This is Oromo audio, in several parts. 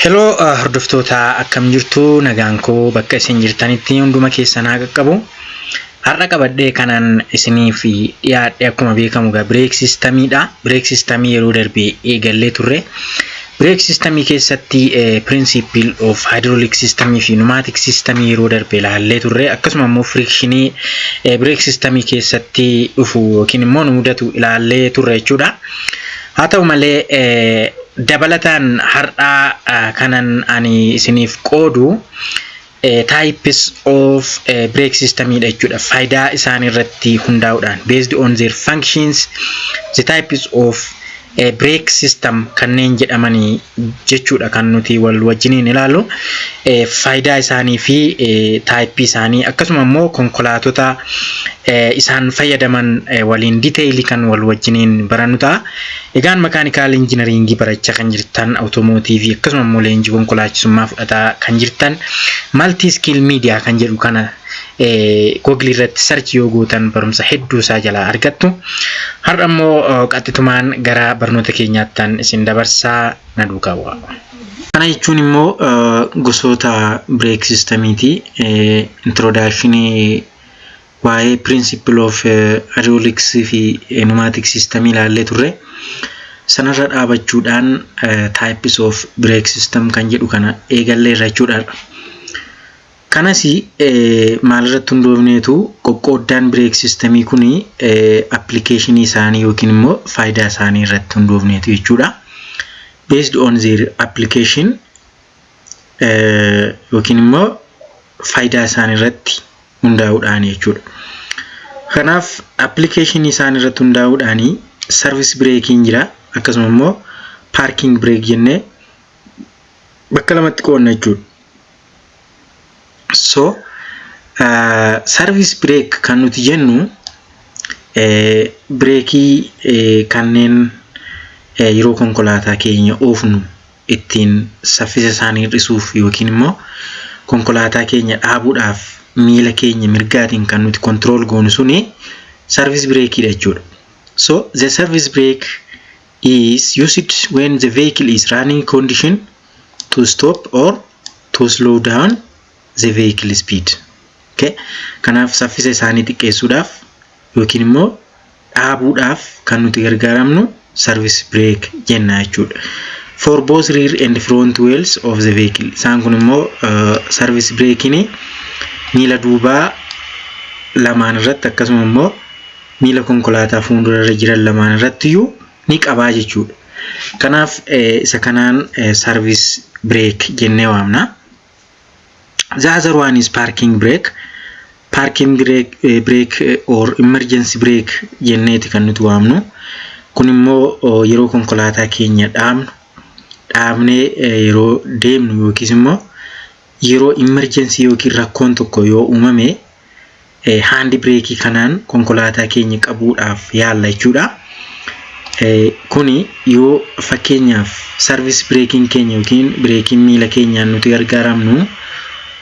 Hello hordoftoota, akkam jirtu? Nagaan koo bakka isin jirtanitti hunduma keessan haa qaqqabu. Har'a qabadhee kanan isiniif dhiyaadhe akkuma beekamu egaa brake systemiidha. Brake systemii yeroo darbe eegallee turre. Brake systemii keessatti principle of hydraulic systemii fi pneumatic systemii yeroo darbe ilaallee turre. Akkasuma immoo frictionii brake systemii keessatti dhufu yookiin immoo nu mudatu ilaallee turre jechuudha. Haa ta'u malee, dabalataan har'aa kanan ani isiniif qoodu types of brake systemidha jechuudha. Faayidaa isaan irratti hundaa'uudhaan, based on their functions, the types of brake system kanneen jedhamanii jechuudha kan nuti wal wajjiniin ilaallu. Faayidaa isaanii fi typeii isaanii, akkasuma immoo konkolaatota isaan fayyadaman waliin detailii kan wal wajjiniin barannu ta'a. Egaan mechanical engineeringii barachaa kan jirtan, automotiveii, akkasuma immoo leenjii konkolaachisummaa fudhataa kan jirtan, Multi Skill Media kan jedhu kana Googleii irratti search yoo gootan barumsa hedduu isaa jalaa argattu. Har'a immoo qaxxitumaan gara barnoota keenyaattan isin dabarsaa, na duukaa bu'aa. Kana jechuun immoo gosoota brake systemiiti. Introductionii waa'ee principle of hydraulics fi pneumatic systemii ilaallee turre. Sanarra dhaabachuudhaan types of brake system kan jedhu kana eegalleerra jechuudha. Kanas maalirratti hundoofneetu qoqqooddaan brake systemii kuni applicationii isaanii yookiin immoo faayidaa isaanii irratti hundoofneetu jechuudha. Based on their application yookiin immoo faayidaa isaanii irratti hundaa'uudhaan jechuudha. Kanaaf applicationii isaanii irratti hundaa'uudhaan service brakeiin jira, akkasuma immoo parking brake jennee bakka lamatti qoodna jechuudha. So service brake kan nuti jennu brakeii kanneen yeroo konkolaataa keenya oofnu ittiin saffisa isaanii hir'isuuf yookiin immoo konkolaataa keenya dhaabuudhaaf miila keenya mirgaatiin kan nuti control goonu suni service brakeiidha jechuudha. So the service brake is used when the vehicle is running condition to stop or to slow down the vehicle speed. Okay? Kanaaf saffisa isaanii xiqqeessuudhaaf yookiin immoo dhaabuudhaaf kan nuti gargaaramnu service brake jenna jechuudha. For both rear and front wheels of the vehicle. Isaan kun immoo service brakein miila duubaa lamaan irratti, akkasuma immoo miila konkolaataa fuuldura irra jiran lamaan irratti iyyuu ni qabaa jechuudha. Kanaaf isa kanaan service brake jennee waamna. The other one is parking brake. Parking brake or emergency brake jenneeti kan nuti waamnu. Kun immoo yeroo konkolaataa keenya dhaabnu, dhaabnee yeroo deemnu, yookiis immoo yeroo emergency yookiin rakkoon tokko yoo uumame hand brakeii kanaan konkolaataa keenya qabuudhaaf yaalla jechuudha. Kuni yoo fakkeenyaaf service brakeiin keenya yookiin brakeiin miila keenyaan nuti gargaaramnu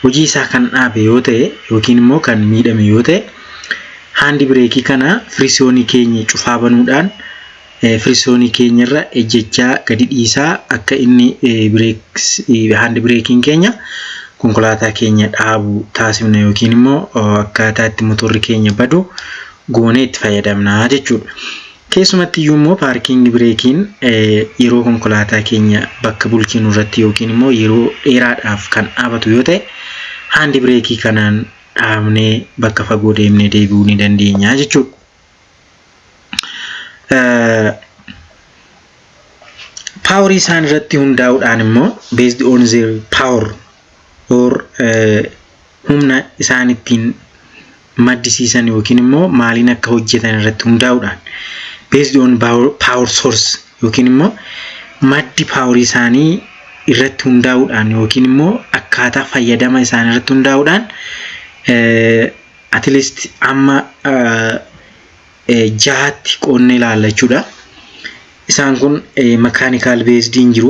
hojii isaa kan dhaabe yoo ta'e yookiin immoo kan miidhame yoo ta'e, hand brakeii kana firisoonii keenya cufaa banuudhaan firisoonii keenyarra ejjechaa gadi dhiisaa akka inni hand brakeiin keenya konkolaataa keenya dhaabu taasifna yookiin immoo akkaataa itti motorri keenya badu goonee itti fayyadamna jechuudha. Keessumatti iyyuu immoo parking brakeiin yeroo konkolaataa keenya bakka bulchinu irratti yookiin immoo yeroo dheeraadhaaf kan dhaabatu yoo ta'e, hand brakeii kanaan dhaabnee bakka fagoo deemnee deebi'uu ni dandeenya jechuudha. Powerii isaan irratti hundaa'uudhaan immoo, based on their power or humna isaan ittiin maddisiisan yookiin immoo maaliin akka hojjetan irratti hundaa'uudhaan, based on power source yookiin immoo maddi powerii isaanii irratti hundaa'uudhaan yookiin immoo akkaataa fayyadama isaanii irratti hundaa'uudhaan at least amma jahaatti qoonnee ilaalla jechuudha. Isaan kun mechanical basediin jiru,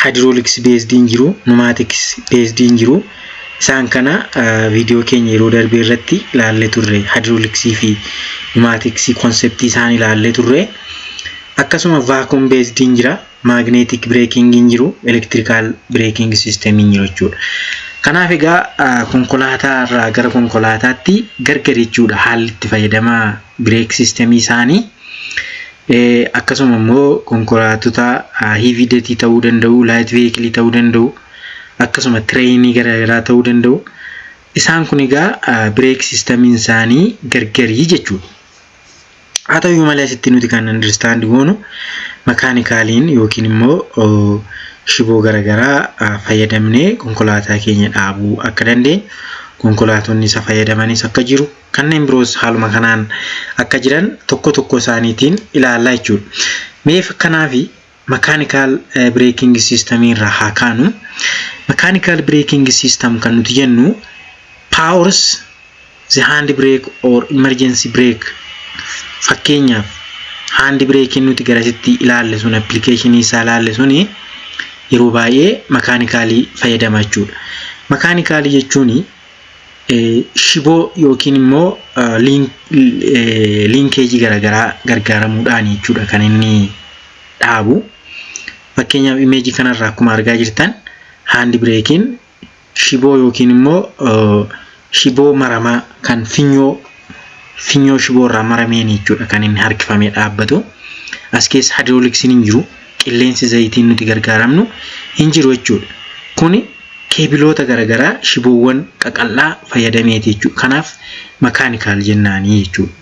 hydraulics basediin jiru, pneumatics basediin jiru. Isaan kana viidiyoo keenya yeroo darbe irratti ilaallee turre, hydraulicsii fi pneumaticsii conceptii isaan ilaallee turre. Akkasuma vacuum basediin jira. Magnetic brakingiin jiru, electrical braking systemiin jiru jechuudha. Kanaaf egaa konkolaataa irraa gara konkolaataatti gargar jechuudha haalli itti fayyadama brake systemii isaanii. Akkasuma immoo konkolaattota heavy duty ta'uu danda'u, light vehicle ta'uu danda'u, akkasuma trainii garaagaraa ta'uu danda'u. Isaan kun egaa brake systemiin isaanii gargarii jechuudha. Haa ta'u malee, asitti nuti kan understand goonu mechanicaliin yookiin immoo shiboo garaagaraa fayyadamnee konkolaataa keenya dhaabuu akka dandeenyu, konkolaatonni isa fayyadamanis akka jiru, kanneen biroos haaluma kanaan akka jiran tokko tokko isaaniitiin ilaallaa jechuudha. Mee kanaaf mechanical braking systemii irraa haa kaanu. Mechanical braking system kan nuti jennu powers the hand brake or emergency brake. Fakkeenyaaf, hand brakeiin nuti garasitti ilaalle sun, applicationii isaa ilaalle suni, yeroo baay'ee mechanicalii fayyadama jechuudha. Mechanicalii jechuun shiboo yookiin immoo linkageii garaagaraa gargaaramuudhaan jechuudha kan inni dhaabu. Fakkeenyaaf, imageii kanarraa akkuma argaa jirtan, hand brakeiin shiboo yookiin immoo shiboo maramaa kan funyoo shiboo irraa marameen jechuudha kan inni harkifamee dhaabbatu. As keessa hydraulicsiin hin jiru, qilleensi zayitiin nuti gargaaramnu hin jiru jechuudha. Kuni cableoota garaagaraa, shiboowwan qaqal'aa fayyadameeti jechuudha. Kanaaf mechanical jennaanii jechuudha.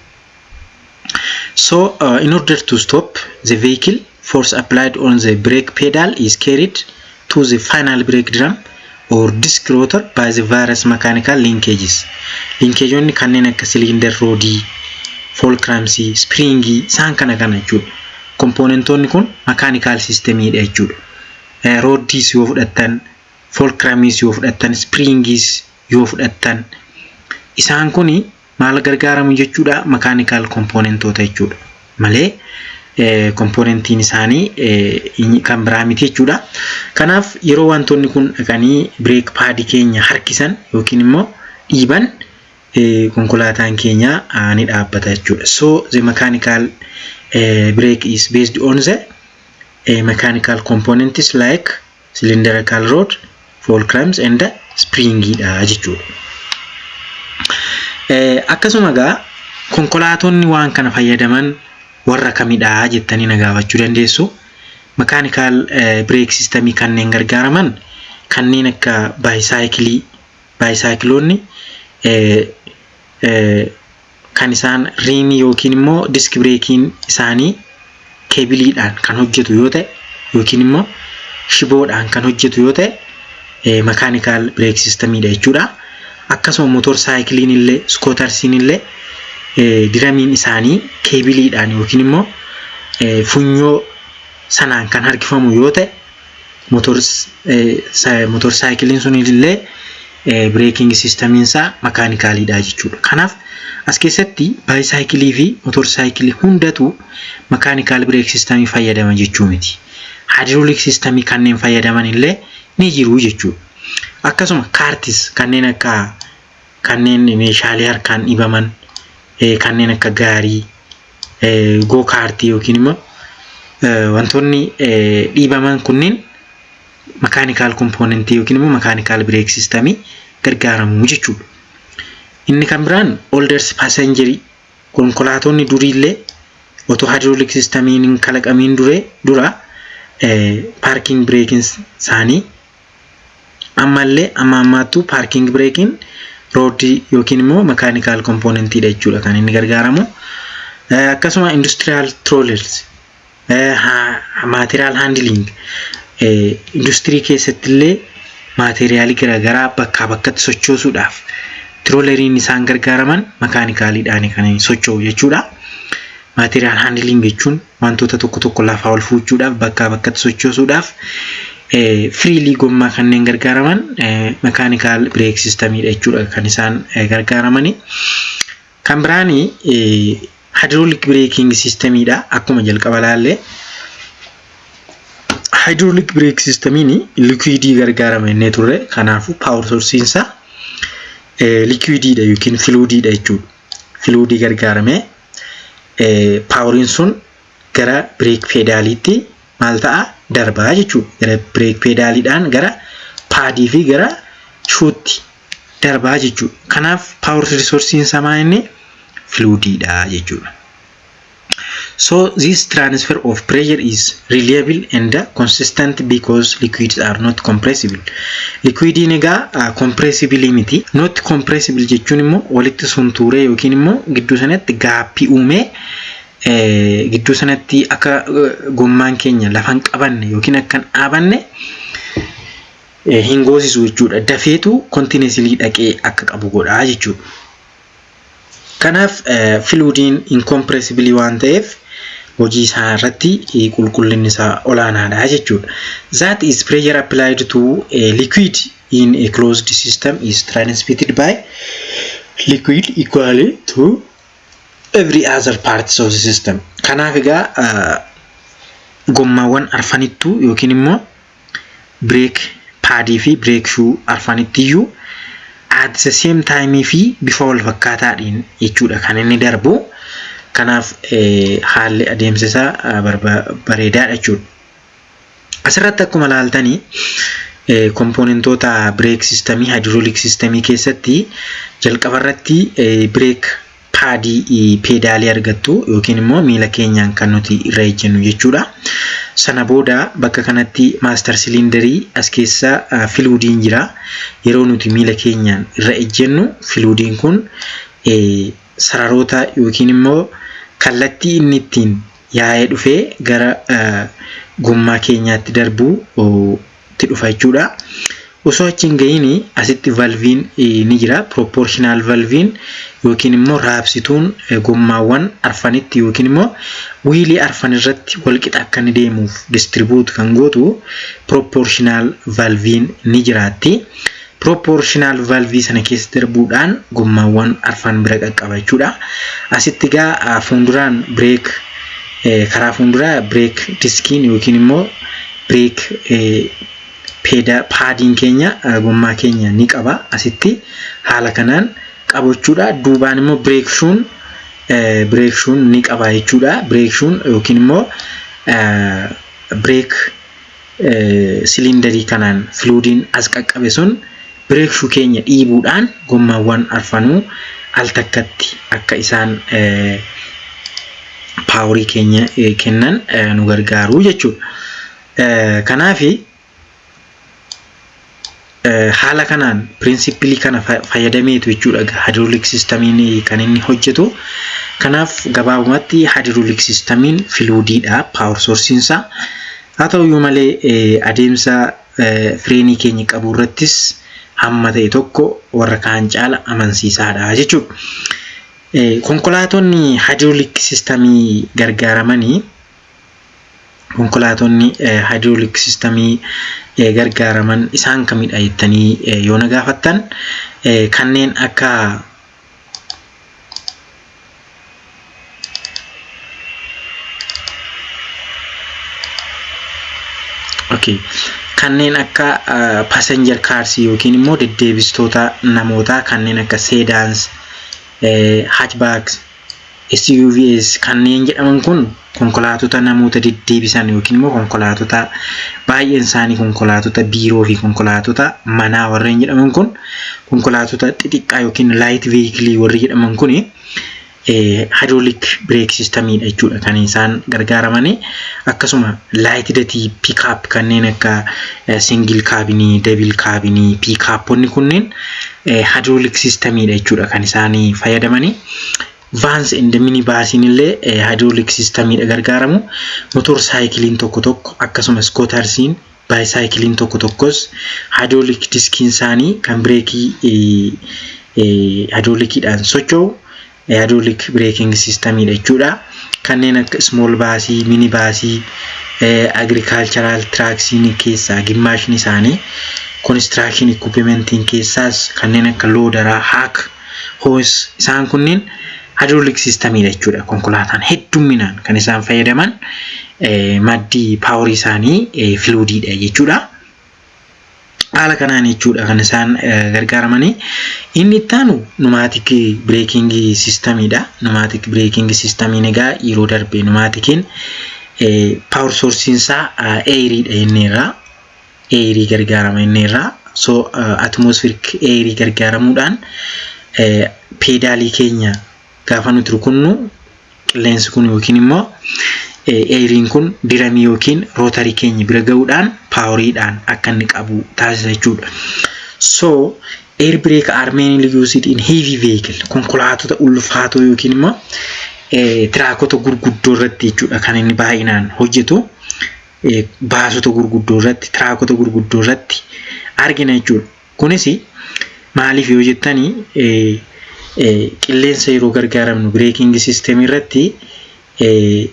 So in order to stop the vehicle, force applied on the brake pedal is carried to the final brake drum or disc rotor by the various mechanical linkages. Linkageonni kanneen akka cylinder rodii, fulcrumsii, springii, isaan kana kana jechuudha. Componentoonni kun mechanical systemiidha jechuudha. Rodiis yoo fudhattan, fulcrumiis yoo fudhattan, springiis yoo fudhattan, isaan kuni maal gargaaramu jechuudha? Mechanical componentoota jechuudha. Malee componentiin isaanii kan biraa miti jechuudha. Kanaaf yeroo wantoonni kun dhaqanii brake padii keenya harkisan yookiin immoo dhiiban, konkolaataan keenya ni dhaabbata jechuudha. So the mechanical brake is based on the mechanical components like cylindrical rod, fulcrums and spring dha jechuudha. Akkasuma egaa konkolaatonni waan kana fayyadaman warra kamidha jettanii na gaafachuu dandeessu. Mechanical brake systemii kanneen gargaaraman kanneen akka bicycleii, bicycleoonni kan isaan rimii yookiin immoo disc brakeiin isaanii cableiidhaan kan hojjetu yoo ta'e yookiin immoo shiboodhaan kan hojjetu yoo ta'e, mechanical brake systemiidha jechuudha. Akkasuma motor cycleiin illee, scootersiin illee drumiin isaanii cableiidhaan yookiin immoo funyoo sanaan kan harkifamu yoo ta'e, motor cycleiin sun illee braking systemiin isaa mechanicaliidha jechuudha. Kanaaf as keessatti bicycleii fi motor cycleii hundatu mechanical brake systemii fayyadama jechuu miti. Hydraulic systemii kanneen fayyadaman illee ni jiru jechuudha. Akkasuma cartis kanneen akka kanneen meeshaalee harkaan dhiibaman, kanneen akka gaarii, go-kartii yookiin immoo wantoonni dhiibaman kunniin mechanical componentii yookiin immoo mechanical brake systemii gargaaramu jechuudha. Inni kan biraan olders passengerii, konkolaatonni duriillee otoo hydraulic systemiin hin kalaqamiin dura parking brakeiin isaanii, ammallee amma ammaattuu parking brakeiin rodii yookiin immoo mechanical componentiidha jechuudha kan inni gargaaramu. Akkasuma industrial trolleys, material handling, industirii keessatti illee materialii garaagaraa bakkaa bakkatti sochoosuudhaaf trolleyiin isaan gargaaraman mechanicaliidhaan kan socho'u jechuudha. Material handling jechuun wantoota tokko tokko lafaa ol fuuchuudhaaf, bakkaa bakkatti sochoosuudhaaf freely gommaa kanneen gargaaraman mechanical brake systemiidha jechuudha kan isaan gargaaramani. Kan biraani hydraulic braking systemiidha, akkuma jalqaba laallee. Hydraulic brake systemiin liquidii gargaarama jennee turre. Kanaafuu power sourceiin isaa liquidiidha yookiin fluidiidha jechuudha. Fluidii gargaaramee poweriin sun gara brake pedaliitti maal ta'a darbaa jechuudha. Gara brake pedaliidhaan gara padii fi gara shoetti darbaa jechuudha. Kanaaf power resourceiin isaa maal inni fluidiidha jechuudha. So this transfer of pressure is reliable and consistent because liquids are not compressible. Liquidiin egaa compressible miti. Not compressible jechuun immoo walitti suntuuree yookiin immoo gidduu sanatti gapii uumee gidduu sanatti akka gommaan keenya lafa hin qabanne yookiin akka hin dhaabanne hin goosisu jechuudha. Dafeetu continuously dhaqee akka qabu godha jechuudha. Kanaaf fluidiin incompressible waan ta'eef hojii isaa irratti qulqullinni isaa olaanaadha jechuudha. That is, pressure applied to a liquid in a closed system is transmitted by liquid equally to every other parts of the system. Kanaaf egaa gommaawwan arfanittuu yookiin immoo brake padii fi brake shoe arfanittiyyuu at the same time fi bifa wal fakkaataadhaan jechuudha kan inni darbu. Kanaaf haalli adeemsa isaa bareedaadha jechuudha. Asirratti akkuma ilaaltanii, componentoota brake systemii, hydraulic systemii keessatti jalqabarratti brake padii pedalii argattu yookiin immoo miila keenyaan kan nuti irra ejjennu jechuudha. Sana booda bakka kanatti master cylinderii as keessa fluidiin jira. Yeroo nuti miila keenyaan irra ejjennu fluidiin kun sararoota yookiin immoo kallattii inni ittiin yaa'ee dhufee gara gommaa keenyaatti darbuu itti dhufa jechuudha. Osoo achi hin gahiin asitti valveiin ni jira. Proportional valveiin yookiin immoo raabsituun gommaawwan arfanitti yookiin immoo wheelii arfan irratti walqixa akka inni deemuuf distribute kan gootu proportional valveiin ni jiraatti. Proportional valveii sana keessa darbuudhaan gommaawwan arfan bira qaqqaba jechuudha. Asitti egaa fuulduraan brake, karaa fuulduraa brake disciin yookiin immoo brake padiin keenya gommaa keenya ni qaba. Asitti haala kanaan qabu jechuudha. Duubaan immoo brake shoen ni qaba jechuudha. Brake shoen yookiin immoo brake cylinderii kanaan fluidiin as qaqqabe sun brake shoe keenya dhiibuudhaan gommaawwan arfanuu al takkatti akka isaan powerii keenya kennan nu gargaaru jechuudha. Kanaafi haala kanaan principleii kana fayyadameetu jechuudha hydraulic systemiin kan inni hojjetu. Kanaaf gabaabumatti hydraulic systemiin fluidiidha power sourceiinsaa. Haa ta'uyyuu malee, adeemsa fireenii keenya qabu irrattis hamma ta'e tokko warra kaan caala amansiisaadha jechuudha. Konkolaatonni hydraulic systemii gargaaramanii Konkolaatonni hydraulic systemii gargaaraman isaan kamidha jettanii yoo na gaafattan, kanneen akka okay, kanneen akka passenger cars yookiin immoo deddeebistoota namootaa, kanneen akka sedans, hatchbacks, SUVs kanneen jedhaman kun konkolaatota namoota deddeebisan yookiin immoo konkolaatota baay'een isaanii konkolaatota biiroo fi konkolaatota manaa warreen jedhaman kun, konkolaatota xixiqqaa yookiin light vehicle warri jedhaman kun hydraulic brake systemiidha jechuudha kan isaan gargaaramanii. Akkasuma light duty pickup kanneen akka single cabinii, double cabinii, pickuponni kunneen hydraulic systemiidha jechuudha kan isaan fayyadamanii. Vans and minibusiin illee hydraulic systemiidha gargaaramu. Motor cycleiin tokko tokko, akkasumas scootersiin, bicycleiin tokko tokkos hydraulic disciin isaanii kan brakeii hydrauliciidhaan socho'u hydraulic braking systemiidha jechuudha. Kanneen akka small busii, minibusii, agricultural trucksiin keessaa gimmaashni isaanii, construction equipmentiin keessaas kanneen akka loaderaa, hack, hoes, isaan kunneen hydraulic systemiidha jechuudha. Konkolaataan heddumminaan kan isaan fayyadaman maddii powerii isaanii fluidiidha jechuudha. Haala kanaan jechuudha kan isaan gargaaramanii. Inni itti aanu pneumatic brakingii systemiidha. Pneumatic brakingii systemiin egaa yeroo darbe pneumaticiin Power sourceiin isaa airiidha jenneerra. Airii gargaarama jenneerra. So atmospheric airii gargaaramuudhaan pedalii keenya gaafa nuti rukunnu, qilleensi kun yookiin immoo airiin kun drumii yookiin rotorii keenya bira gahuudhaan poweriidhaan akka inni qabu taasisa jechuudha. So air brake are mainly used in heavy vehicle, konkolaatota ulfaatoo yookiin immoo truckota gurguddoo irratti jechuudha kan inni baay'inaan hojjetu. Busota gurguddoo irratti, truckota gurguddoo irratti argina jechuudha. Kunis maaliif yoo jettanii, qilleensa yeroo gargaaramnu braking systemii irratti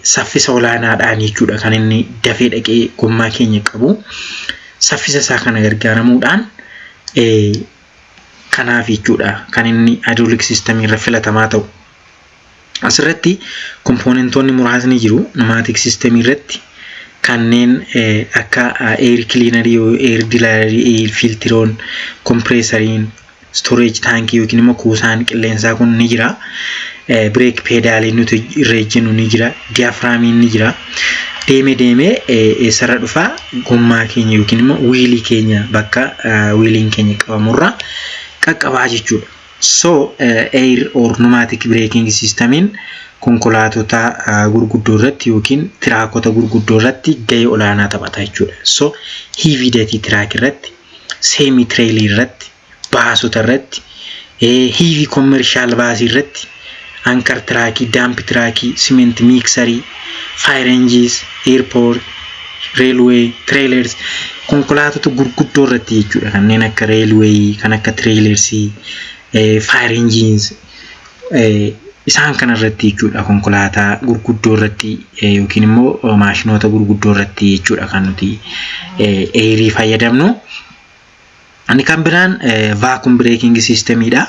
saffisa olaanaadhaan jechuudha kan inni dafee dhaqee gommaa keenya qabu. Saffisa isaa kana gargaaramuudhaan kanaaf jechuudha kan inni hydraulic systemii irra filatamaa ta'u. Asirratti componentoonni muraasni jiru pneumatic systemii irratti, kanneen akka air cleanerii, air dryerii, air filteroon, compressoriin, storage tankii yookiin immoo kuusaan qilleensaa kun ni jira. Brake pedaliin nuti irra ejjennu ni jira. Diaphragmiin ni jira. Deemee deemee eessarra dhufaa? Gommaa keenya yookiin immoo wheelii keenya, bakka wheeliin keenya qabamurra qaqqabaa jechuudha. So air or pneumatic braking systemiin konkolaatota gurguddoo irratti yookiin truckota gurguddoo irratti gahee olaanaa taphata jechuudha. So heavy duty truck irratti, semi trailer irratti, busota irratti, heavy commercial busii irratti, tanker truckii, dump truckii, cement mixerii, fire engines, airport, railway, trailers, konkolaatota gurguddoo irratti jechuudha. Kanneen akka railway, kan akka trailersii, fire engines, isaan kana irratti jechuudha, konkolaataa gurguddoo irratti yookiin immoo maashinoota gurguddoo irratti jechuudha kan nuti airii fayyadamnu. Inni kan biraan vacuum braking systemidha.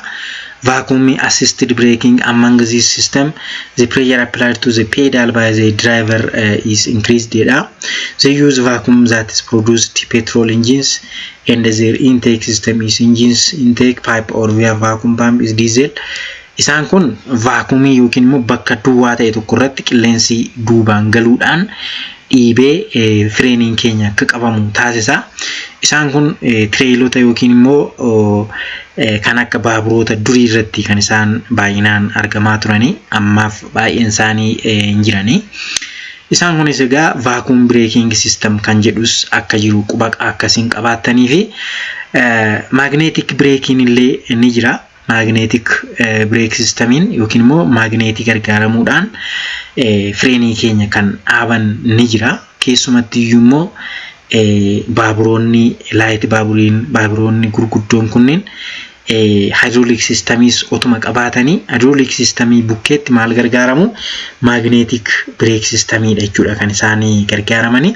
Vacuum assisted braking: among this system, the pressure applied to the pedal by the driver is increased jedha. They use vacuum that is produced petrol engines and their intake system is engines intake pipe or via vacuum pump is diesel. Isaan kun vacuumii yookiin immoo bakka duwwaa ta'e tokko irratti qilleensi duubaan galuudhaan dhiibee fireeniin keenya akka qabamu taasisa. Isaan kun trailerota yookiin immoo kan akka baaburoota durii irratti kan isaan baay'inaan argamaa turanii, ammaaf baay'een isaanii hin jiranii. Isaan kunis egaa vacuum braking system kan jedhus akka jiru quba akkasiin qabaattanii fi magnetic brakeiin illee ni jira. Magnetic brake systemiin yookiin immoo magnetii gargaaramuudhaan fireenii keenya kan dhaaban ni jira. Keessumatti iyyuu immoo baaburoonni light baaburiin, baaburoonni gurguddoon kunneen hydraulic systemiis otuma qabaatanii, hydraulic systemii bukkeetti maal gargaaramu? Magnetic brake systemiidha jechuudha kan isaan gargaaramanii.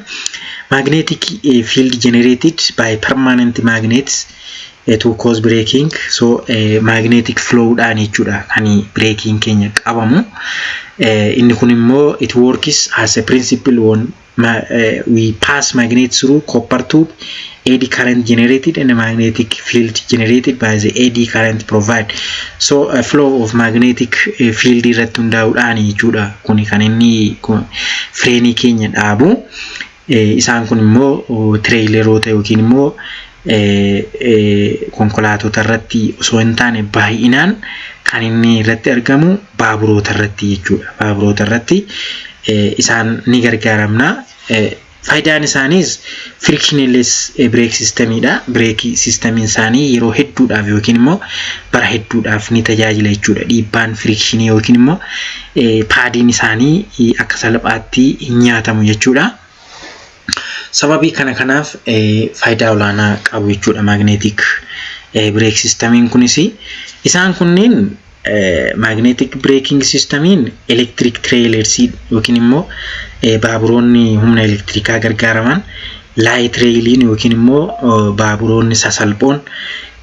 Magnetic field generated by permanent magnets to cause braking. So magnetic flowdhaan jechuudha kan braking keenya qabamu. Inni kun immoo it works as a principle on we pass magnet through copper tube, eddy current generated and magnetic field generated by the eddy current provide. So a flow of magnetic field irratti hundaa'uudhaan jechuudha kuni kan inni fireenii keenya dhaabu. Isaan kun immoo traileroota yookiin immoo konkolaatota irratti osoo hin taane, baay'inaan kan inni irratti argamu baaburoota irratti jechuudha. Baaburoota irratti isaan ni gargaaramna. Faayidaan isaaniis frictionless brake systemiidha. Brakeii systemiin isaanii yeroo hedduudhaaf yookiin immoo bara hedduudhaaf ni tajaajila jechuudha. Dhiibbaan frictionii yookiin immoo padiin isaanii akka salphaatti hin nyaatamu jechuudha. Sababii kanaaf faayidaa olaanaa qabu jechuudha magnetic brake systemiin kunis. Isaan kunneen magnetic braking systemiin electric trailersii yookiin immoo baaburoonni humna elektirikaa gargaaraman, light railiin yookiin immoo baaburoonni sasalphoon,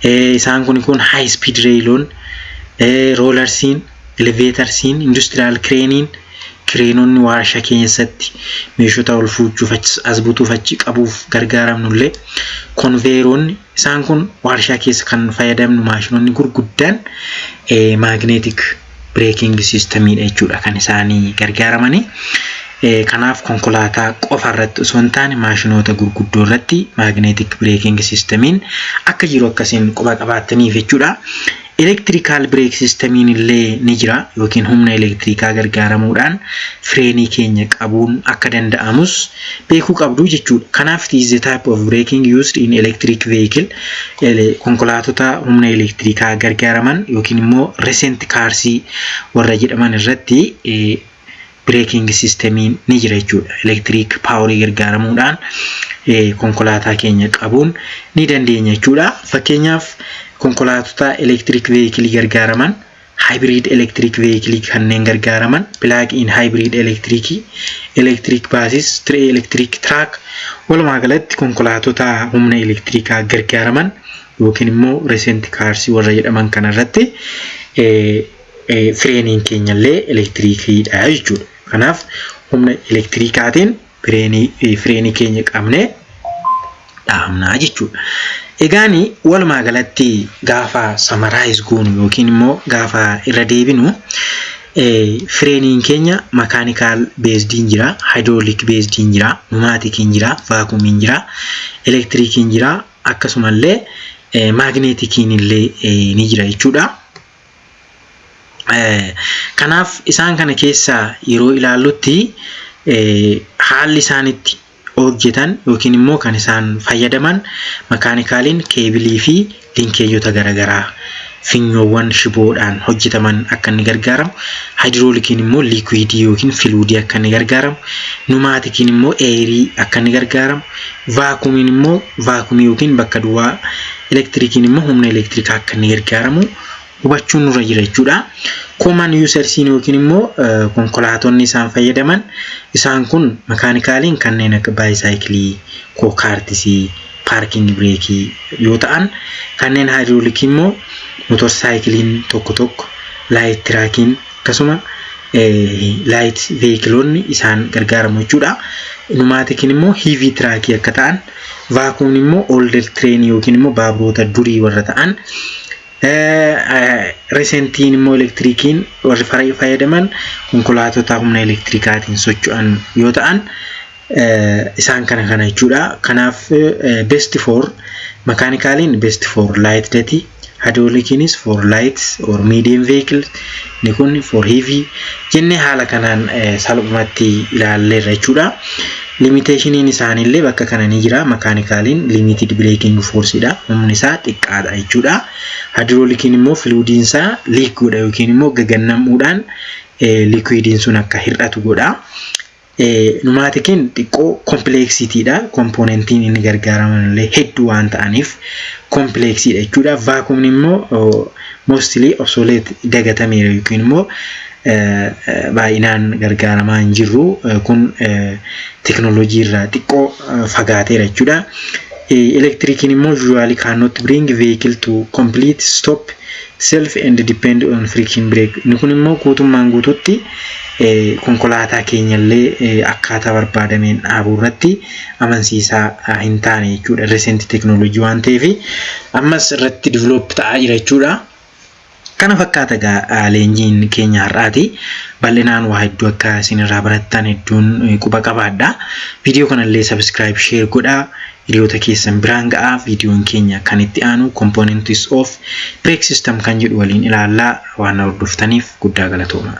isaan kun high speed railoon, rollersiin, elevatorsiin, industrial craneiin, craneonni warshaa keessatti meeshota ol fuuchuuf, as butuuf, achi qabuuf gargaaramnullee, conveyoroonni, isaan kun warshaa keessa kan fayyadamnu maashinoonni gurguddaan magnetic braking systemiidha jechuudha kan isaanii gargaaramanii. Kanaaf konkolaataa qofa irratti osoo hin taane maashinoota gurguddoo irratti magnetic braking systemiin akka jiru akkasiin quba qabaattaniif jechuudha. Electrical brake systemiin illee ni jira, yookiin humna elektirikaa gargaaramuudhaan fireenii keenya qabuun akka danda'amus beekuu qabdu jechuudha. Kanaaf it is the type of braking used in electric vehicle. Konkolaatota humna elektirikaa gargaaraman yookiin immoo recent carsii warra jedhaman irratti braking systemiin ni jira jechuudha. Electric powerii gargaaramuudhaan konkolaataa keenya qabuun ni dandeenya jechuudha. Fakkeenyaaf, konkolaatota electric vehicle gargaaraman, hybrid electric vehicle kanneen gargaaraman, plug in hybrid electric, electric buses, electric truck, walumaa galatti konkolaatota humna elektirikaa gargaaraman yookiin immoo recent cars warra jedhaman kanarratti fireeniin keenyallee elektirikiidha jechuudha. Kanaaf humna elektirikaatiin fireenii keenya qabnee dhaabnaa jechuudha. Egaani walumaa galatti gaafa summarize goonu yookiin immoo gaafa irra deebinu, fireeniin keenya mechanical basediin jira, hydraulic basediin jira, pneumatikiin jira, vacuumiin jira, elektirikiin jira, akkasumallee magneticiin illee ni jira jechuudha. Kanaaf isaan kana keessaa yeroo ilaallutti haalli isaan itti hojjetan yookiin immoo kan isaan fayyadaman, mechanicaliin cableii fi linkageota garaagaraa, finyoowwan shiboodhaan hojjetaman akka inni gargaaramu, hydrauliciin immoo liquidii yookiin fluidii akka inni gargaaramu, pneumaticiin immoo airii akka inni gargaaramu, vacuumiin immoo vacuumii yookiin bakka duwwaa, elektirikiin immoo humna elektirikaa akka inni gargaaramu hubachuun nurra jira jechuudha. Common usersiin yookiin immoo konkolaatonni isaan fayyadaman isaan kun mechanicaliin kanneen akka bicycleii, go-kartsii, parking brakeii yoo ta'an, kanneen hydraulicii immoo motorcycleiin tokko tokko, light truckiin, akkasuma light vehicleoonni isaan gargaaramu jechuudha. Pneumaticiin immoo heavy truckii akka ta'an, vacuumiin immoo older trainii yookiin immoo baaburoota durii warra ta'an, recentiin immoo elektirikiin warri fayyadaman konkolaatota humna elektirikaatiin socho'an yoo ta'an isaan kana kana jechuudha. Kanaaf best for mechanicaliin best for light duty, hydrauliciinis for light or medium vehicle, inni kun for heavy jennee haala kanaan salphumatti ilaalleerra jechuudha. Limitationiin isaaniillee bakka kana ni jira. Mechanicaliin limited braking forceidha. Humni isaa xiqqaadha jechuudha. Hydrauliciin immoo fluidiin isaa leak godha yookiin immoo gagannamuudhaan liquidiin sun akka hir'atu godha. Pneumaticiin xiqqoo complexitydha. Componentiin inni gargaaraman illee hedduu waan ta'aniif complexiidha jechuudha. Vacuumni immoo mostly obsolete, dagatameera yookiin immoo baay'inaan gargaaramaa hin jirru, kun teknoolojii irraa xiqqoo fagaateera jechuudha. Elektirikiin immoo usually cannot bring vehicle to complete stop self and depend on friction brake. Inni kun immoo guutummaan guututti konkolaataa keenyallee akkaataa barbaadameen dhaabuu irratti amansiisaa hin taane jechuudha. Recent teknoolojii waan ta'eef ammas irratti develop ta'aa jira jechuudha. Kana fakkaata egaa leenjiin keenya har'aati. Bal'inaan waa hedduu akka isin irraa barattan hedduun quba qabaadha. Viidiyoo kanallee subscribe, share godhaa. Hiriyoota keessan biraan ga'aa. Viidiyoon keenya kan itti aanu components of brake system kan jedhu waliin ilaallaa. Waan hordoftaniif guddaa galatooma.